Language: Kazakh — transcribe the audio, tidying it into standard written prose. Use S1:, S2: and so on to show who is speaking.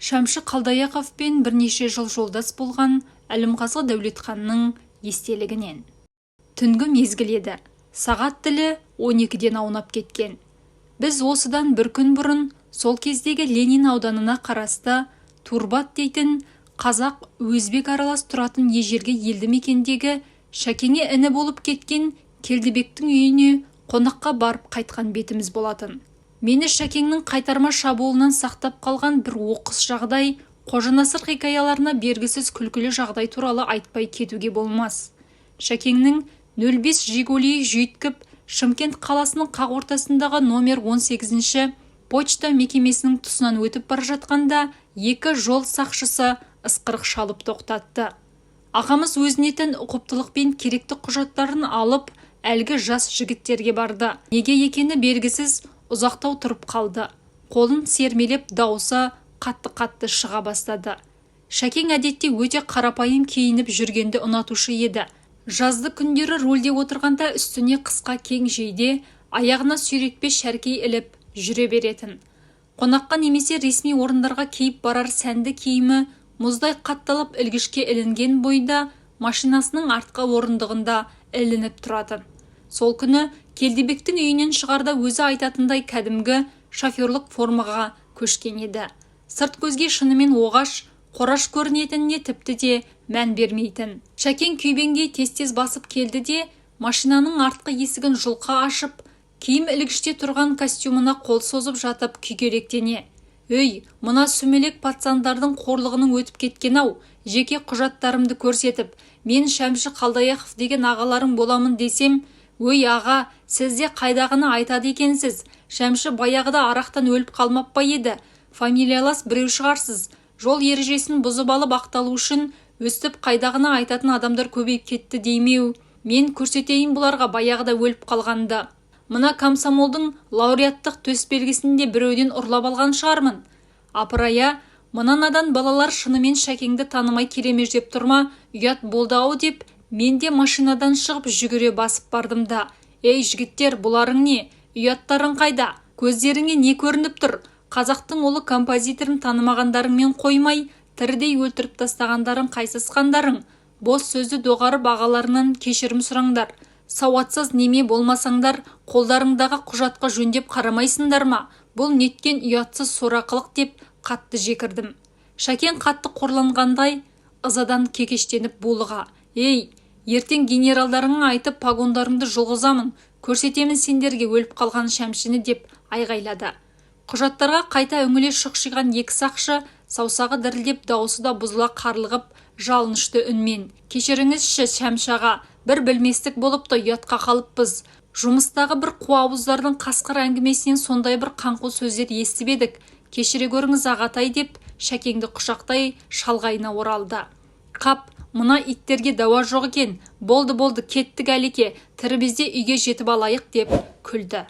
S1: Шәмші Қалдаяқовпен бірнеше жыл жолдас болған Әлімғазы Дәулетханның естелігінен. Түнгі мезгіл еді. Сағат тілі 12-ден аунап кеткен. Біз осыдан бір күн бұрын сол кездегі Ленин ауданына қарасты Турбат дейтін қазақ, өзбек аралас тұратын ежелгі елді мекендегі Шәкеңе іні болып кеткен Келдібектің үйіне қонаққа барып қайтқан бетіміз болатын. Мені Шәкеңнің қайтарма шабуылынан сақтап қалған бір оқыс жағдай. Қожанасыр хикаяларына бергісіз күлкілі жағдай туралы айтпай кетуге болмас. Шәкеңнің 05 «Жигули» жүйткіп, Шымкент қаласының қақ ортасындағы номер 18-ші почта мекемесінің тұсынан өтіп бара жатқанда, екі жол сақшысы ысқырық шалып тоқтатты. Ағамыз өзіне тән ұқыптылықпен керекті құжаттарын алып, әлгі жас жігіттерге барды. Неге екені белгісіз, ұзақтау тұрып қалды. Қолын сермелеп, даусы қатты-қатты шыға бастады. Шәкең әдетте өте қарапайым киініп жүргенді ұнатушы еді. Жазды күндері рульде отырғанда үстіне қысқа кең жейде, аяғына сүйретпе шәркей іліп жүре беретін. Қонаққа немесе ресми орындарға киіп барар сәнді киімі мұздай қатталып, ілгішке ілінген бойда машинасының артқы орындығында ілініп тұратын. Сол күні Келдібектің үйінен шығарда өзі айтатындай кәдімгі шоферлік формаға көшкен еді. Сырт көзге шынымен оғаш, қораш көрінетініне тіпті де мән бермейтін. Шәкең күйбеңдей тез-тез басып келді де, машинаның артқы есігін жұлқа ашып, киім ілгіште тұрған костюмына қол созып жатып, күйгелектене: «Өй, мына сүмелек пацандардың қорлығының өтіп кеткен-ау! Жеке құжаттарымды көрсетіп, мен Шәмші Қалдаяқов деген ағаларың боламын десем, өй, аға, сіз де қайдағыны айтады екенсіз! Шәмші баяғыда арақтан өліп қалмап па еді? Фамилиялас біреу шығарсыз. Жол ережесін бұзып алып, ақталу үшін өстіп қайдағыны айтатын адамдар көбейіп кетті демеу. Мен көрсетейін бұларға баяғыда өліп қалғанды. Мына комсомолдың лауреаттық төсбелгісін де біреуден ұрлап алған шығармын. Апырай-а, мына надан балалар шынымен Шәкеңді танымай келемеждеп тұр ма? Ұят болды-ау», – деп, мен де машинадан шығып, жүгіре басып бардым да: «Ей, жігіттер, бұларың не? Ұяттарың қайда? Көздеріңе не көрініп тұр? Қазақтың ұлы композиторын танымағандарыңмен қоймай, тірідей өлтіріп тастағандарың қайсысқандарың? Бос сөзді доғарып, ағаларыңнан кешірім сұраңдар. Сауатсыз неме болмасаңдар, қолдарыңдағы құжатқа жөндеп қарамайсыңдар ма? Бұл неткен ұятсыз сорақылық?» – деп қатты жекірдім. Шәкең қатты қорланғандай ызадан кекештеніп, булыға: «Ей, ертең генералдарыңа айтып, погондарыңды жұлғызамын! Көрсетемін сендерге өліп қалған Шәмшіні!» – деп айғайлады. Құжаттарға қайта үңіле шұқшиған екі сақшы саусағы дірілдеп, даусы да бұзыла қарлығып, жалынышты үнмен: «Кешіріңізші, Шәмші аға, бір білместік болыпты, ұятқа қалыппыз. Жұмыстағы бір қу ауыздардың қасқыр әңгімесінен сондай бір қаңқу сөздер естіп едік. Кешіре көріңіз, ағатай», – деп, Шәкеңді құшақтай шалғайына оралды. «Қап, мына иттерге дауа жоқ екен. Болды, болды, кеттік, Әлеке, тірімізде үйге жетіп алайық», – деп күлді.